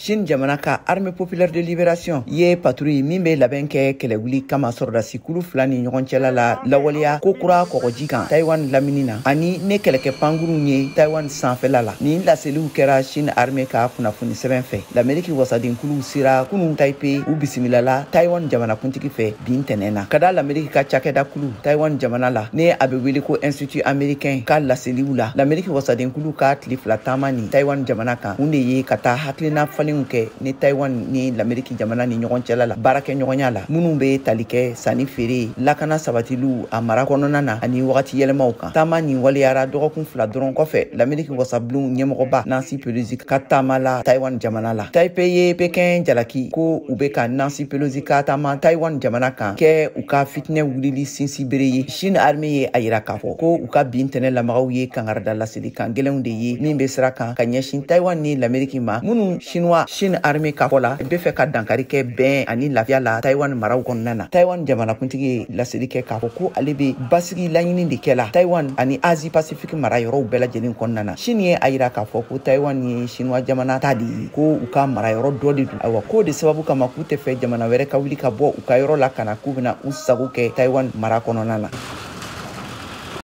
Chine jamana ka Armée populaire de libération ye patrouille min bɛ labɛn kɛ kɛlɛwuli kama sɔrɔdasikulu fila ni ɲɔgɔn cɛla la lawaleya ko kura kɔgɔji kan Taiwan lamini na, ani ne kɛlɛkɛ pankurunw ye Taiwan sanfɛla la. Nin laseliw kɛra Chine armée ka kunnafoni sɛbɛn fɛ. Lameriki wasadenkuluw sera kunun Taipei, u bisimilala Taiwan jamanakuntigi fɛ bin tɛnɛ na. Ka da Lameriki ka cakɛda kulu Taiwan jamana la, ne a bɛ wele ko Institut américain ka laseliw la, Lameriki wasadenkulu ka tile 2 taama ni Taiwan jamana kan kun de ye ka taa hakilina falenw kɛ ni Taiwan ni Lameriki jamana ni ɲɔgɔn cɛla la baarakɛɲɔgɔnya la, minnu bɛ tali kɛ sanni feere, lakana sabatiliw a mara kɔnɔna na, ani wagati yɛlɛmaw kan. Taama nin waleyara dɔgɔkun 2 dɔrɔn kɔfɛ Lameriki wasabulon ɲɛmɔgɔba Nancy Pelosi ka taama la Taiwan jamana la. Taipei ye Pekin jalaki ko u bɛ ka Nancy Pelosi ka taama Taiwan jamana kan kɛ u ka fitinɛ wulili sinsinbere ye. Chine armée ye a yira k'a fɔ ko u ka bin tɛnɛ lamagaw ye kangarida laseli kan gɛlɛnw de ye min bɛ sira kan ka ɲɛsin Taiwan ni Lameriki ma, minnu Chinois Chine armée ka fɔ la bɛ fɛ ka dankari kɛ bɛn ani lafiya la Taiwan maraw kɔnɔna na. Taiwan jamanakuntigi ye laseli kɛ k'a fɔ ko ale bɛ basigi laɲini de kɛ la Taiwan ani Asie Pacifique mara yɔrɔw bɛɛ lajɛlen kɔnɔna na. Chine ye a yira k'a fɔ ko Taiwan ye Chinois jamana ta de ye, ko u ka mara yɔrɔ dɔ de don. Ayiwa, k'o de sababu kama k'u tɛ fɛ jamana wɛrɛ ka wuli ka bɔ u ka yɔrɔ la ka na k'u bɛna u sago kɛ Taiwan mara kɔnɔna na.